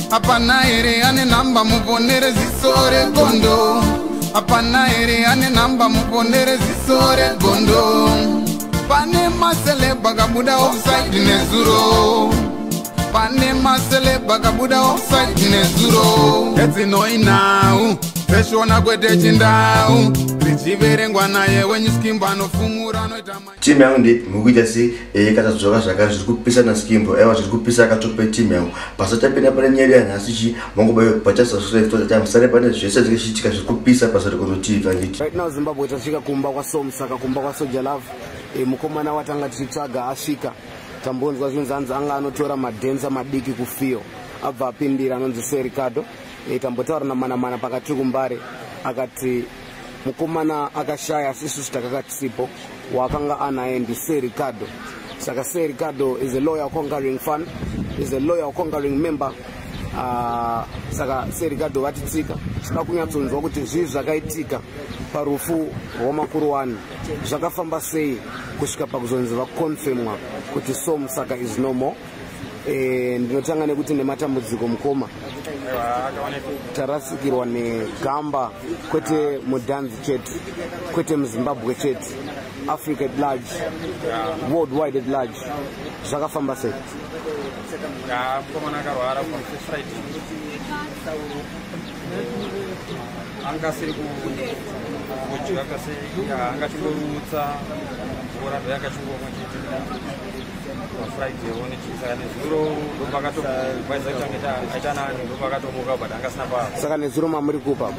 Hapana here ane namba muponere ziso regondo? Hapana here ane namba muponere ziso regondo? Pane maceleb akabuda offside nezuro. Pane maceleb akabuda offside nezuro. Edzinoinau dzeshona kwete chindau dzichiverengwa naye wenyu Skimbo anofumura anoita Timu yangu ndi mukuita sei? Katadzoka zvakare, zviri kupisa naSkimbo. Aiwa, zviri kupisa akatope timu yangu. Pasatapinda pane nyaya yanhasi chi mangobayo pachasubscribe totata musare pane zvese zvinenge zvichiitika zviri kupisa paSarikondo TV, anditi? Right now, Zimbabwe, tasvika kumba kwaSomusaka, kumba kwaSoja Love. Mukomana watanga tichitsvaga asvika. Tambonzwa zvinzi hanzi anga anotora madhensa madiki kufiyo, abva apindira, anonzi Sericardo. Tambotaura naManamana pakati kuMbare, akati mukomana akashaya, asi isusu takanga tisipo. Wakanga anaye ndiSericardo. Saka Sericardo is a loyal conquering fan, is a loyal conquering member. Saka Sericardo vatitsika, tinoda kunyatsonzwa kuti zvii zvakaitika parufu rwamakuru 1, zvakafamba sei kusvika pakuzonzi vaconfirmwa kuti Somusaka is no more. Ndinotanga nekuti nematambudziko, mukoma. Tarasikirwa negamba, kwete mudhanzi chete, kwete muZimbabwe chete, Africa at large, worldwide at large. Zvakafamba sei? Ya, mukomana akarwara from Friday, anga asiri kudya kase, anga achingorutsa mvura, ndoyakachingomwa chete paFriday one. Saka nezuro ndopakatobvaisa kuti ange aita nani, ndopakatomuka, but anga asina pa Saka nezuro mamuri kupa?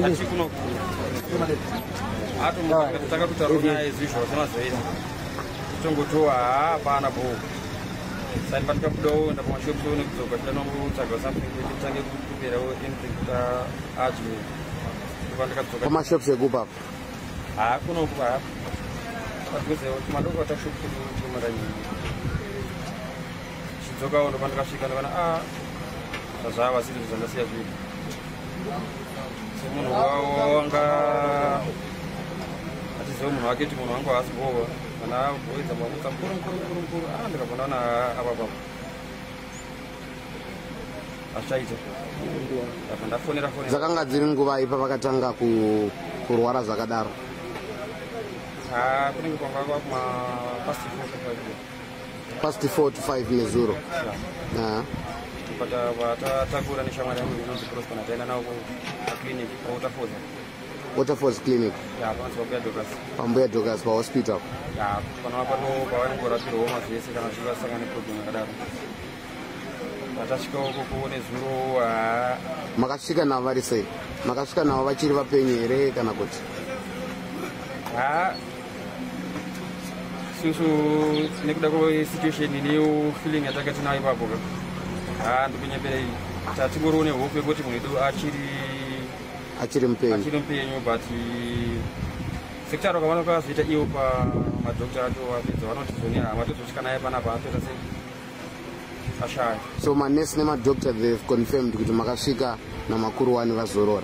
Achi kuno atomuka, takatotaura naye as usual semazoita, tongotowa hapana bo. Saka pandikabudawo enda pamashops nekudzoka, tidanongotsvaga something kuti titange kuperawo anything kuti adye, ndopandikadzoka. Pamashops ekupa? Ha, kunoku ha, padhuze tumadoko tashop tumaranyini. Chidzokawo, ndopandikasvika ndokana a zvazvava siri zvandasiya zviri semunhu wanga achiziva munhu wake kuti munhu wangu haasi bhova. Kana abhoedza mamutsa mukuru mukuru mukuru mukuru, a ndikabva ndaona apa papo hazvichaita, ndabva ndafonera fonera. Dzakanga dziri nguva ipa vakatanga kurwara zvakadaro? Ha, kunenge kwanga kwakuma past 4 to 5. Past 4 to 5 nezuro? Ah. Patatakura neshamwari yangu inonzi Prosper, taenda navo paclinic paWaterfalls. Waterfalls Clinic? Ya, panonzi paMbuya Dokas. PaMbuya Dokas pahospital. Ya, panova pano pavanongorapirwawo mazvese kana vachinge vasangana neproblem yakadaro. Patasvikawo koko nezuro, ha. Makasvika navo vari sei? Makasvika navo vachiri vapenyu here kana kuti? Ha, susu nekuda kwesituation neyo feeling yatanga tinayo ipapo ka, ha, ndikunyeperei, tatingoriwo nehope yekuti munhu wedu achiri Achiri mupenyu. Achiri mupenyu, but sekutaura kwavanokazoita ivo pamadhokta acho, vapedza vanoti zoni hamatozosvika naye panapa, atoita sei, ashaya. So manesi nemadoctor, they've confirmed kuti makasvika namakuru wani vazorora?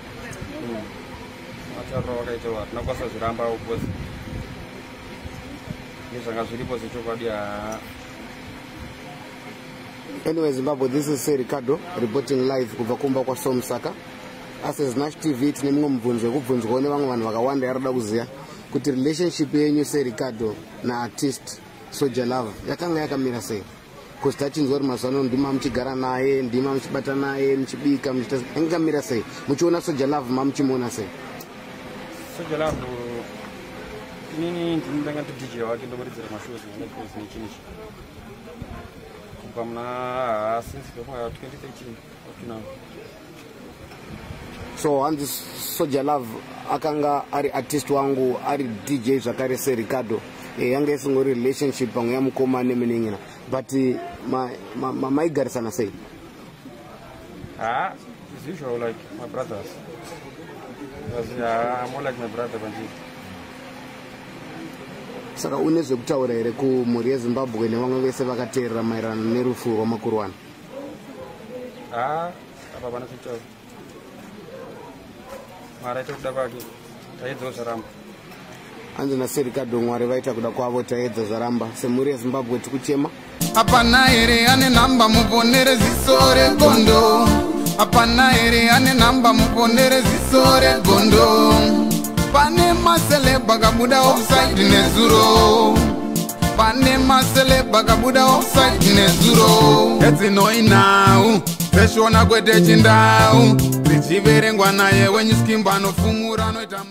Matauriro vakaita, hatina kukwanisa zviramba because nezvanga zviripo zvechokwadi, ha. Anyway, Zimbabwe, this is Sir Ricardo reporting live kubva kumba kwaSomusaka. Asi Znash TV tine mumwe mubvunzo wekubvunzwawo nevamwe vanhu vakawanda yaroda kuziva kuti relationship yenyu seRicardo naartist Soja Love yakanga yakamira sei, because tachinzwa kuti mazuva ano ndima muchigara naye, ndima muchibata naye, muchibika, muchiita. Yanga yakamira sei? Muchiona Soja Love, mamuchimuona sei? Soja Love, inini ndini ndanga ndi DJ wake, ndomuridzira mashows nemadhozi nechinichi kubva muna, ha, since 2013 up to now. So hanzi Soja Love akanga ari artist wangu, ari DJ zvakare seRicardo. Yanga isingori relationship pamwe yamukoma nemunin'ina, but maigarisana sei? Ha, as usual, like my brothers. Because, yeah, more like my brother pandiri. Saka une zvekutaura here kumhuri yeZimbabwe nevamwe vese vakateerera maererano nerufu rwamakurwana? Ha, apa pana chekutaura. Mwari aita kuda kwake, taedzawo, zvaramba. Hanzi naSericardo, Mwari vaita kuda kwavo, taedza, zvaramba. Semhuri yeZimbabwe tikuchema. Hapana here ane nhamba muponere ziso regondo? Hapana here ane nhamba muponere ziso regondo? Pane maceleb akabuda offside nezuro. Pane maceleb akabuda offside nezuro. Edzinoinhau dzeshona kwete chindau, dzichiverengwa naye wenyu Skimbo anofumura anoita.